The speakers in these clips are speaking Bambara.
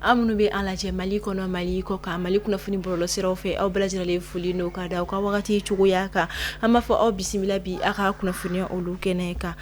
Aw minnu bɛ an lajɛ Mali kɔnɔ Mali kɔ kan Mali kunnafoni bɔlɔlɔsiraw fɛ aw bɛɛ lajɛlen foli n'o ka da aw ka wagati cogoya kan an b'a fɔ aw bisimila bi aw ka kunnafoniya olu kɛnɛ kan.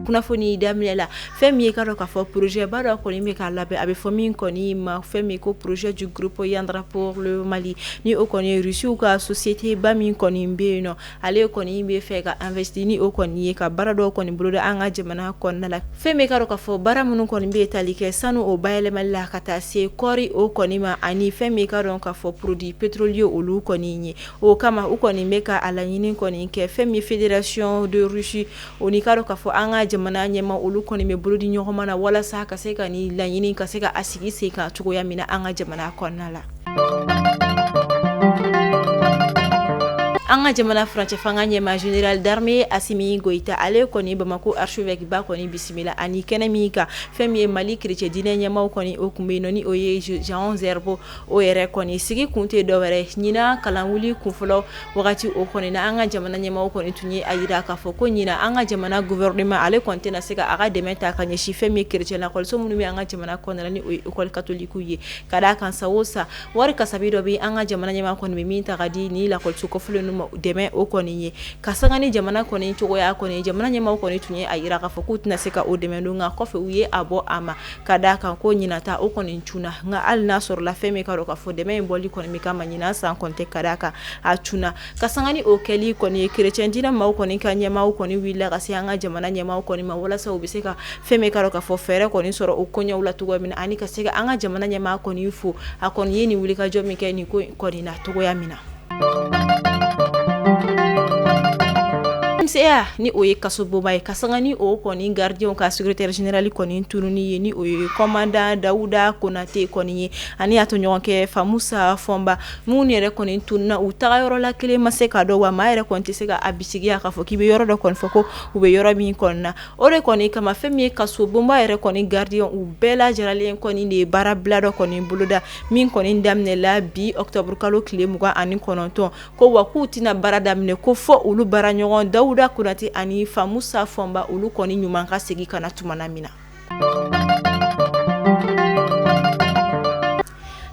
Kunnafoni daminɛ la fɛn min ye ka dɔn k'a fɔ projet ba dɔ kɔni bɛ ka labɛn a bɛ fɔ min kɔni ma fɛn min ko projet du groupe Yandra pour le Mali ni o kɔni ye Russiw ka société ba min kɔni bɛ yen nɔ ale kɔni bɛ fɛ ka investir ni o kɔni ye ka baara dɔw kɔni boloda an ka jamana kɔnɔna la fɛn min ka dɔn k'a fɔ baara minnu kɔni bɛ tali kɛ sanu o bayɛlɛmali la ka taa se kɔɔri o kɔni ma ani fɛn min ka dɔn k'a fɔ produit pétrolier olu kɔni ye o kama u kɔni bɛ ka a laɲini kɔni kɛ fɛn min fédération de Russie o ni ka dɔn k'a fɔ an ka jamana ɲɛmaa olu kɔni bɛ bolo di ɲɔgɔn ma walasa ka se ka nin laɲini ka se ka a sigi sen kan cogoya min na an ka jamana kɔnɔna la. An ka jamana furancɛ fanga ɲɛmaa général d'armée Assimi Goïta ale kɔni Bamakɔ archevêque ba kɔni bisimila ani kɛnɛ min kan fɛn min ye Mali chrétien diinɛ ɲɛmaaw kɔni o tun bɛ yen nɔ ni o ye Jean Zerbo o yɛrɛ kɔni sigi kun tɛ dɔwɛrɛ ɲinan kalanwuli kunfɔlɔ wagati o kɔni na an ka jamana ɲɛmaaw kɔni tun ye a jira k'a fɔ ko ɲinan an ka jamana gouvernement ale kɔni tɛna se ka a ka dɛmɛ ta ka ɲɛsin fɛn min chrétien lakɔliso minnu bɛ an ka jamana kɔnɔna la ni o ye école catholique ye ka d'a kan san o san wari kasabi dɔ bɛ an ka jamana ɲɛmaa kɔni bɛ min ta ka di ni lakɔliso kɔfɔlen ninnu ma dɛmɛ o kɔni ye ka sanga ni jamana kɔni cogoya kɔni jamana ɲɛmaaw kɔni tun ye a jira k'a fɔ k'u tɛna se ka o dɛmɛ don nka kɔfɛ u ye a bɔ a ma ka d'a kan ko ɲinan ta o kɔni cunna nka hali n'a sɔrɔla fɛn min ka dɔn k'a fɔ dɛmɛ in bɔli kɔni bɛ kama ɲinan san kɔni tɛ ka d'a kan a cunna ka sanga ni o kɛli kɔni ye chrétien diinɛ maaw kɔni ka ɲɛmaaw kɔni wulila ka se an ka jamana ɲɛmaaw kɔni ma walasa u bɛ se ka fɛn min ka dɔn k'a fɔ fɛɛrɛ kɔni sɔrɔ o koɲɛw la cogoya min na ani ka se ka an ka jamana ɲɛmaa kɔni fo a kɔni ye nin wulikajɔ min kɛ nin ko kɔni na cogoya min na. MCA ni o ye kasobonba ye ka sanga ni o kɔni gardien ka secrétaire général kɔni tununi ye ni o ye commandant Dawuda Konate kɔni ye ani a tɔɲɔgɔnkɛ Famusa Fɔnba minnu yɛrɛ kɔni tununna u taga yɔrɔ la kelen ma se ka dɔn wa maa yɛrɛ kɔni tɛ se ka a bisigiya k'a fɔ k'i bɛ yɔrɔ dɔ kɔni fɔ ko u bɛ yɔrɔ min kɔni na o de kɔni kama fɛn min ye kasobonba yɛrɛ kɔni gardien u bɛɛ lajɛlen kɔni de ye baarabila dɔ kɔni boloda min kɔni daminɛla bi octobre kalo tile 29 ko wa k'u tɛna baara daminɛ ko fɔ olu baara ɲɔgɔn Dawuda Konate ani Famusa Fɔnba olu kɔni ɲuman ka segin ka na tuma min na.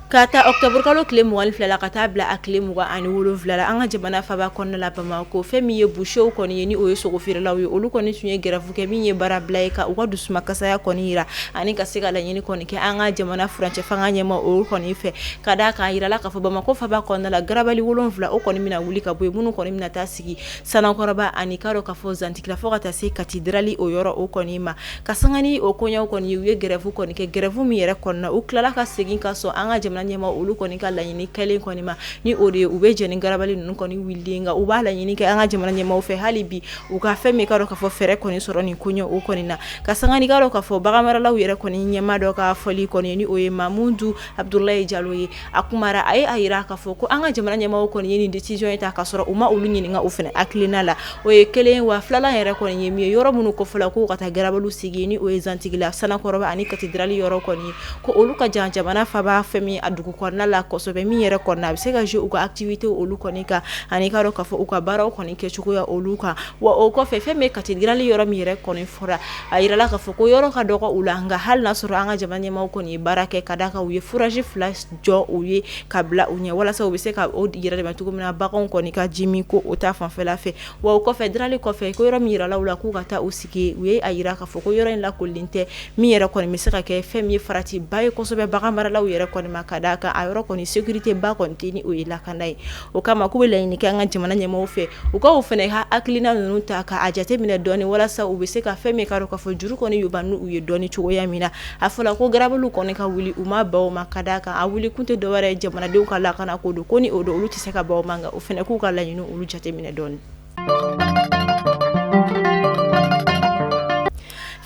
Ka ta octobre kalo tile 22 la ka taa bila a tile 27 la an ka jamana faaba kɔnɔna la Bamakɔ fɛn min ye boucherw kɔni ye ni o ye sogofeerelaw ye olu kɔni tun ye grève kɛ min ye baarabila ye ka u ka dusumakasaya kɔni jira ani ka se ka laɲini kɔni kɛ an ka jamana furancɛ fanga ɲɛmaa olu kɔni fɛ ka d'a kan a jirala k'a fɔ Bamakɔ faaba kɔnɔna la garabali 7 o kɔni bɛna wuli ka bɔ yen minnu kɔni bɛna taa sigi Sanakɔrɔba ani ka dɔn k'a fɔ Zantigila fo ka taa se Kati Darali o yɔrɔ o kɔni ma. Ka sanga ni o koɲɛw kɔni ye u ye grève kɔni kɛ grève min yɛrɛ kɔnɔna na u tilala ka segin ka sɔn an ka jamana ɲɛmaa olu kɔni ka laɲini kɛlen kɔni ma ni o de ye u bɛ jɛn ni garabali ninnu kɔni wulili nka u b'a laɲini kɛ an ka jamana ɲɛmaaw fɛ hali bi u ka fɛn min ka dɔn k'a fɔ fɛɛrɛ kɔni sɔrɔ nin koɲɛ o kɔni na ka sanga ni ka dɔn k'a fɔ baganmaralaw yɛrɛ kɔni ɲɛmaa dɔ ka fɔli kɔni ni o ye Mamudu Abudulayi Jalo ye a kumara a ye a jira k'a fɔ ko an ka jamana ɲɛmaaw kɔni ye nin décision in ta k'a sɔrɔ u ma olu ɲininka u fana hakilina la o ye kelen wa filanan yɛrɛ kɔni ye min ye yɔrɔ minnu kofɔla k'u ka taa garabaliw sigi ni o ye Zantigila Sanakɔrɔba ani Kati Darali yɔrɔ kɔni ye ko olu ka jan jamana faaba fɛn min a dugu kɔnɔna la kosɛbɛ min yɛrɛ kɔni a bɛ se ka jouer u ka activité olu kɔni kan ani ka dɔn k'a fɔ u ka baaraw kɔni kɛcogoya olu kan wa o kɔfɛ fɛn min Kati Darali yɔrɔ min yɛrɛ kɔni fɔra a jirala k'a fɔ ko yɔrɔ ka dɔgɔ u la nka hali n'a sɔrɔ an ka jamana ɲɛmaaw kɔni ye baara kɛ ka d'a kan u ye forage 2 jɔ u ye ka bila u ɲɛ walasa u bɛ se ka o yɛrɛ dɛmɛ cogo min na baganw kɔni ka ji min ko o ta fanfɛla fɛ wa o kɔfɛ Darali kɔfɛ ko yɔrɔ min jirala u la k'u ka taa u sigi u ye a jira k'a fɔ ko yɔrɔ in lakoolilen tɛ min yɛrɛ kɔni bɛ se ka kɛ fɛn min ye faratiba ye kosɛbɛ bagan maralaw yɛrɛ kɔni ma ka d'a kan a yɔrɔ kɔni sécurité ba kɔni tɛ ni o ye lakana ye o kama k'u bɛ laɲini kɛ an ka jamana ɲɛmaaw fɛ u ka o fana ka hakilina ninnu ta k'a jateminɛ dɔɔni walasa u bɛ se ka fɛn min ka dɔn k'a fɔ juru kɔni yoba n'u ye dɔɔni cogoya min na a fɔra ko garabaliw kɔni ka wuli u ma ban o ma ka d'a kan a wuli kun tɛ dɔwɛrɛ ye jamanadenw ka lakana ko don ko ni o don olu tɛ se ka ban o ma nka o fana k'u ka laɲini olu jateminɛ dɔɔni.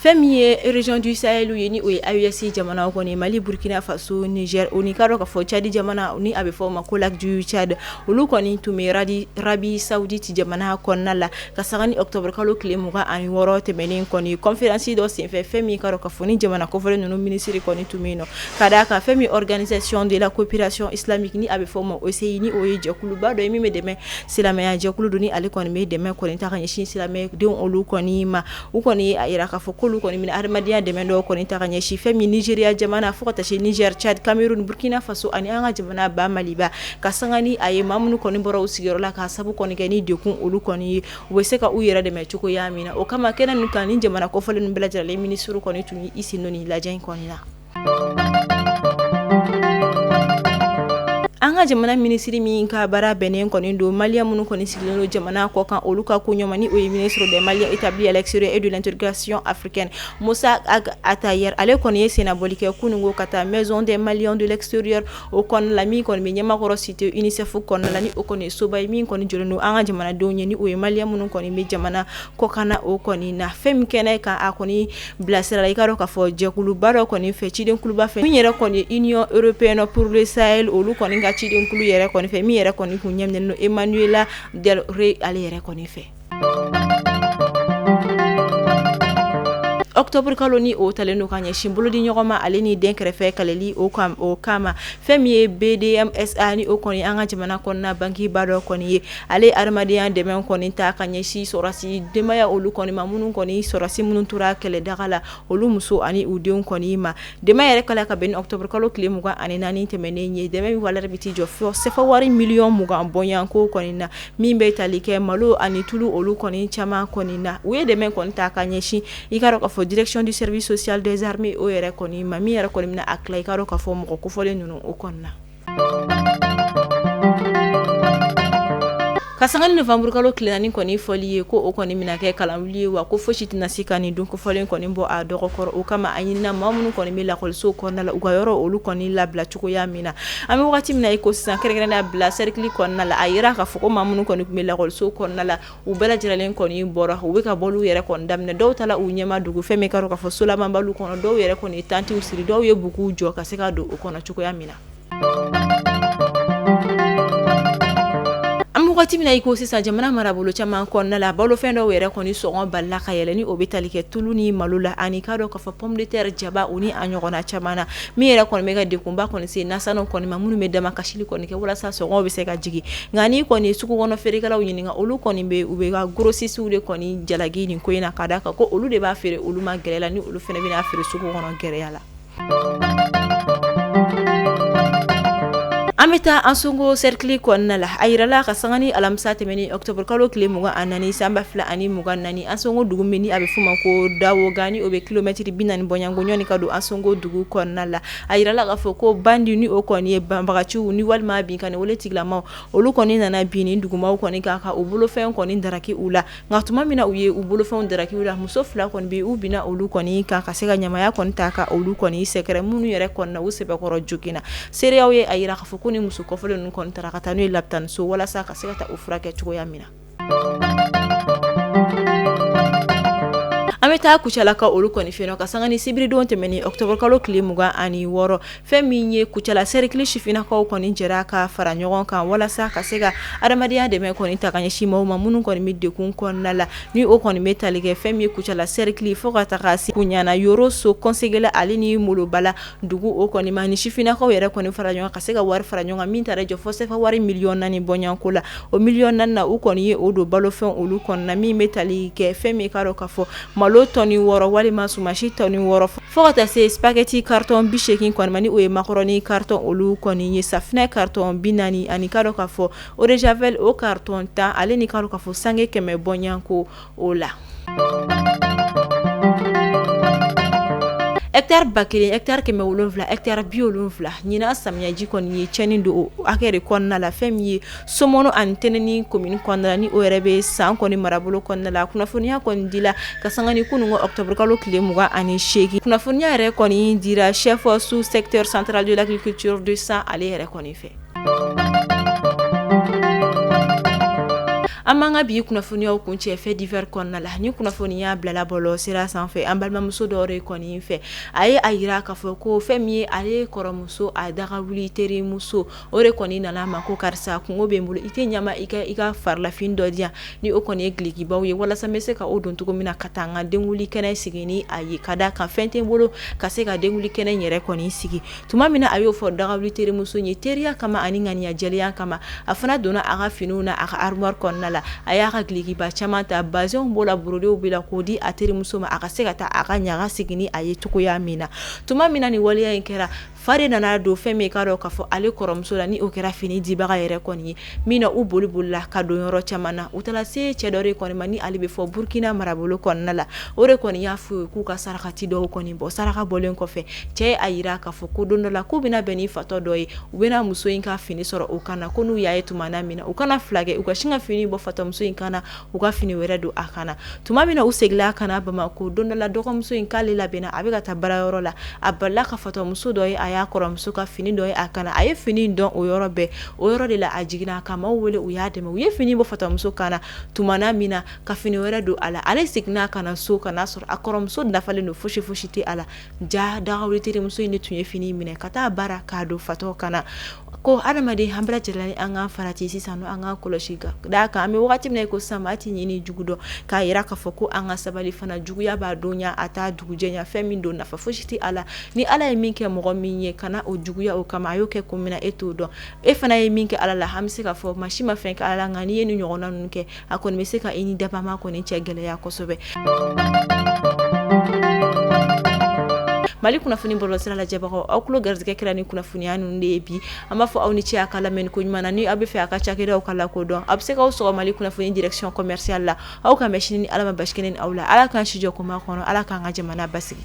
Fɛn min ye région du Sahel ye, ni o ye AES jamanaw kɔni, Mali, Burkina Faso, Niger, o ni k'a dɔn k'a fɔ Tchad jamana, ni a bɛ fɔ o ma ko lac du Tchad, olu kɔni tun bɛ Arabie Saoudite jamana kɔnɔna la ka sanga ni octobre kalo tile 26 tɛmɛnen kɔni, conférence dɔ senfɛ. Fɛn min k'a dɔn k'a fɔ ni jamana kofɔlen ninnu minisiri kɔni tun bɛ yen nɔ, ka d'a kan fɛn min organisation de la coopération islamique, ni a bɛ fɔ o ma OCI, ni o ye jɛkuluba dɔ ye min bɛ dɛmɛ, silamɛya jɛkulu don, ni ale kɔni bɛ dɛmɛ kɔni ta ka ɲɛsin silamɛdenw olu kɔni ma. U kɔni a jira k'a fɔ k'olu kɔni bɛna adamadenya dɛmɛ dɔw kɔni ta ka ɲɛsin fɛn min Nigéria jamana, fo ka taa se Niger, Tchad, Cameroun, Burkina Faso ani an ka jamana ba Maliba, ka sanga ni a ye maa minnu kɔni bɔra u sigiyɔrɔ la k'a sabu kɔni kɛ ni degun olu kɔni ye, u bɛ se ka u yɛrɛ dɛmɛ cogoya min na. O kama kɛnɛ ninnu kan, ni jamana kofɔlen ninnu bɛɛ lajɛlen minisiriw kɔni tun y'i sen don nin lajɛ in kɔni na. An ka jamana minisiri min ka baara bɛnnen kɔni don malien minnu kɔni sigilen don jamana kɔ kan, olu ka ko ɲɛma, ni o ye ministre des Maliens établis à l'extérieur et de l'intégration africaine, Moussa Ag Attaher, ale kɔni ye sennabɔli kɛ kununko ka taa maison des Maliens de l'extérieur o kɔnɔna la, min kɔni bɛ Ɲamakɔrɔ cité UNICEF kɔnɔna la, ni o kɔni ye soba ye min kɔni jɔlen don an ka jamanadenw ye, ni o ye malien minnu kɔni bɛ jamana kɔkan o kɔni na. Fɛn min kɛnɛ kan, a kɔni bilasira la, i k'a dɔn k'a fɔ jɛkuluba dɔ kɔni fɛ, cidenkuluba fɛ, min yɛrɛ kɔni Union européenne pour le Sahel, olu kɔni ka cidenkulu yɛrɛ kɔni fɛ, min yɛrɛ kɔni kun ɲɛminɛnen don Emmanuela Del Rey ale yɛrɛ kɔni fɛ. Octobre kalo, ni o talen don ka ɲɛsin bolodi ɲɔgɔn ma ale ni den kɛrɛfɛ kaleli o kama, fɛn min ye BDMSA, ni o kɔni an ka jamana kɔnɔna bankiba dɔ kɔni ye, ale ye adamadenya dɛmɛ kɔni ta ka ɲɛsin sɔrɔdasi denbaya olu kɔni ma, minnu kɔni sɔrɔdasi minnu tora kɛlɛdaga la, olu muso ani u denw kɔni ma. Dɛmɛ yɛrɛ kɛla ka bɛn ni octobre kalo tile 24 tɛmɛnen ye. Dɛmɛ min valeur bɛ t'i jɔ fɔ sefa wari miliyɔn 20 bɔɲɔgɔnko kɔni na, min bɛ tali kɛ malo ani tulu olu kɔni caman kɔni na. U ye dɛmɛ kɔni ta ka ɲɛsin, i k'a dɔn k'a fɔ, direction du service social des armées o yɛrɛ kɔni ma, min yɛrɛ kɔni bɛna a tila, i k'a dɔn k'a fɔ, mɔgɔ kofɔlen ninnu o kɔni na. Ka sanga ni novembre kalo tile 4 kɔni fɔli ye ko o kɔni bɛna kɛ kalanwuli ye, wa ko fosi tɛna se ka nin don kofɔlen kɔni bɔ a dɔgɔkɔrɔ. O kama a ɲinina maa minnu kɔni bɛ lakɔliso kɔnɔna la, u ka yɔrɔ olu kɔni labila cogoya min na. An bɛ wagati min na i ko sisan, kɛrɛnkɛrɛnnenya bila cercle kɔnɔna la, a yira k'a fɔ ko maa minnu kɔni tun bɛ lakɔliso kɔnɔna la, u bɛɛ lajɛlen kɔni bɔra, u bɛ ka bɔliw yɛrɛ kɔni daminɛ. Dɔw taara u ɲɛma dugu fɛn min k'a dɔn k'a fɔ solamabaliw kɔnɔ, dɔw yɛrɛ kɔni tantiw siri, dɔw ye buguw jɔ ka se ka don o kɔnɔ cogoya min na. An bɛ wagati min na i ko sisan, jamana marabolo caman kɔnɔna la, balofɛn dɔw yɛrɛ kɔni sɔngɔ balila ka yɛlɛ, ni o bɛ tali kɛ tulu ni malo la, ani k'a dɔn k'a fɔ pomme de terre, jaba, o ni a ɲɔgɔnna caman na, min yɛrɛ kɔni bɛ ka degunba kɔni se nasannɔ kɔni ma, minnu bɛ damakasili kɔni kɛ walasa sɔngɔ bɛ se ka jigin. Nka n'i kɔni ye sugu kɔnɔ feerekɛlaw ɲininka, olu kɔni bɛ u bɛ ka grossistes de kɔni jalaki nin ko in na, ka d'a kan ko olu de b'a feere olu ma gɛlɛya la, ni olu fana bɛna feere sugu kɔnɔ gɛlɛya la. An bɛ taa Ansongo cercle kɔnɔna la. A yirala ka sanga ni alamisa tɛmɛnen octobre kalo tile 24 san 2024, Ansongo dugu min ni a bɛ f'o ma ko Dawoga, ni o bɛ kilomɛtiri 40 bɔɲɔgɔnko ɲɔni ka don Ansongo dugu kɔnɔna la, a yirala k'a fɔ ko bandi, ni o kɔni ye banbagaciw ni walima binkanni wale tigilamaw, olu kɔni nana bin ni dugumaw kɔni kan ka u bolofɛn kɔni daraki u la. Nka tuma min na u ye u bolofɛnw daraki u la, muso fila kɔni bɛ u binna olu kɔni kan ka se ka ɲamaya kɔni ta ka olu kɔni sɛgɛrɛ, minnu yɛrɛ kɔni na u sɛbɛkɔrɔ joginna. Seereyaw ye a yira k'a fɔ ko ni muso kɔfɔlen ninnu kɔni taara ka taa n'u ye lapitaniso walasa ka se ka taa u furakɛ cogoya min na. An bɛ taa Kucalakaw olu kɔni fɛ ka sanga ni sibiridon tɛmɛnen octobre kalo tile 26, fɛn min ye Kucala cercle sifinnakaw kɔni jɛra ka fara ɲɔgɔn kan walasa ka se ka adamadenya dɛmɛ kɔni ta ka ɲɛsin maaw ma minnu kɔni bɛ degun kɔnɔna la, ni o kɔni bɛ tali kɛ fɛn min ye Kucala cercle fo ka taga se Kuɲana, Yoroso, Kɔnsegela ale ni Molobala dugu o kɔni ma. Ni sifinnakaw yɛrɛ kɔni fara ɲɔgɔn ka se ka wari fara ɲɔgɔn kan min taara jɔ fo sefa wari miliyɔn 4 bɔɲɔgɔnko la. O miliyɔn 4 na, u kɔni ye o don balofɛn olu kɔnɔna, min bɛ tali kɛ fɛn min k'a dɔn k'a fɔ malo tɔni 6 walima sumasi tɔni 6, fo ka taa se spaghetti carton 80 kɔni ma, ni o ye makɔrɔni carton olu kɔni ye, safinɛ carton 40, ani k'a dɔn k'a fɔ eau de javel o carton 10, ale ni k'a dɔn k'a fɔ sange 100 bɔɲɔgɔnko o la. Hectare 1000, hectare 700, hectare 70, ɲinan samiyaji kɔni ye tiɲɛni don o hakɛ de kɔnɔna la, fɛn min ye Somɔnɔ ani Tɛnɛni commune kɔnɔna la, ni o yɛrɛ bɛ San kɔni marabolo kɔnɔna la. Kunnafoniya kɔni dila ka sanga ni kunun octobre kalo tile 28. Kunnafoniya yɛrɛ kɔni dira chef sous secteur central de l'agriculture de San ale yɛrɛ kɔni fɛ. An b'an ka bi kunnafoniyaw kuncɛ fait divers kɔnɔna la. Ni kunnafoniya bilala bɔlɔlɔ sira sanfɛ an balimamuso dɔ de kɔni fɛ, a ye a jira k'a fɔ ko fɛn min ye ale kɔrɔmuso a dagawuli terimuso, o de kɔni nana a ma ko karisa, kungo bɛ n bolo, i tɛ ɲa i ka farilafini dɔ di yan, ni o kɔni ye dulokibaw ye, walasa n bɛ se ka o don cogo min na ka taa n ka denkundi kɛnɛ sigi ni a ye, ka d'a kan fɛn tɛ n bolo ka se ka denkundi kɛnɛ yɛrɛ kɔni sigi. Tuma min na a y'o fɔ dagawuli terimuso ye teriya kama ani ŋaniya jɛlenya kama, a fana donna a ka finiw na a ka armoire kɔnɔna la, a y'a ka dulokiba caman ta, bazɛnw b'o la, borodew b'o la, k'o di a terimuso ma a ka se ka taa a ka ɲaga sigi ni a ye cogoya min na. Tuma min na ni waleya in kɛra, fa de nana don fɛn min k'a dɔn k'a fɔ ale kɔrɔmuso la, ni o kɛra fini dibaga yɛrɛ kɔni ye, min na u boli bolila ka don yɔrɔ caman na, u taara se cɛ dɔ de kɔni ma, ni ale bɛ fɔ Burukina marabolo kɔnɔna la. O de kɔni y'a fɔ k'u ka sarakati dɔw kɔni bɔ. Saraka bɔlen kɔfɛ, cɛ ye a jira k'a fɔ ko don dɔ la k'u bɛna bɛn ni fatɔ dɔ ye, u bɛna muso in ka fini sɔrɔ o kan na, ko n'u y'a ye tuma min na, u kana fila kɛ, u ka sin ka fini bɔ fatɔmuso in kan na, u ka fini wɛrɛ don a kan na. Tuma min na u seginna ka na Bamakɔ, don dɔ la dɔgɔmuso in k'ale labɛnna, a bɛ ka taa baarayɔrɔ la, a balila ka fatɔmuso dɔ ye, a y'a kɔrɔmuso ka fini dɔ ye a kan na, a ye fini dɔn o yɔrɔ bɛɛ. O yɔrɔ de la a jiginna ka maaw wele, u y'a dɛmɛ, u ye fini bɔ fatɔmuso kan na tuma min na ka fini wɛrɛ don a la. Ale seginna ka na so ka n'a sɔrɔ a kɔrɔmuso dafalen don, fosi fosi tɛ a la. Ja dagawuli terimuso in de tun ye fini minɛ ka taa baara k'a don fatɔ kan na. Ko adamaden an bɛɛ lajɛlen an ka farati sisan, an ka kɔlɔsi ka d'a kan an bɛ wagati min na i ko sisan, maa tɛ ɲini jugu dɔn, k'a jira k'a fɔ ko an ka sabali fana. Juguya b'a don ɲa, a t'a dugujɛ ɲa, fɛn min don nafa fosi tɛ a la. Ni Ala ye min kɛ mɔgɔ min ye, kana o juguya o kama. A y'o kɛ kun min na, e t'o dɔn. E fana ye min kɛ Ala la, an bɛ se k'a fɔ maa si ma fɛn kɛ Ala la, nka n'i ye nin ɲɔgɔnna ninnu kɛ, a kɔni bɛ se ka i ni dabama kɔni cɛ gɛlɛya kosɛbɛ. Mali kunnafoni bɔlɔlɔsira lajɛbagaw, aw tulo garisɛgɛ kɛra ni kunnafoniya ninnu de ye bi. An b'a fɔ aw ni ce a ka lamɛnni ko ɲuman na. Ni aw bɛ fɛ a ka cakɛdaw ka lakodɔn, aw bɛ se k'aw sɔgɔ Mali kunnafoni direction commerciale la. Aw k'an bɛn sini ni Ala ma basi kɛ ne ni aw la. Ala k'an si jɔ kuma kɔnɔ, Ala k'an ka jamana basigi.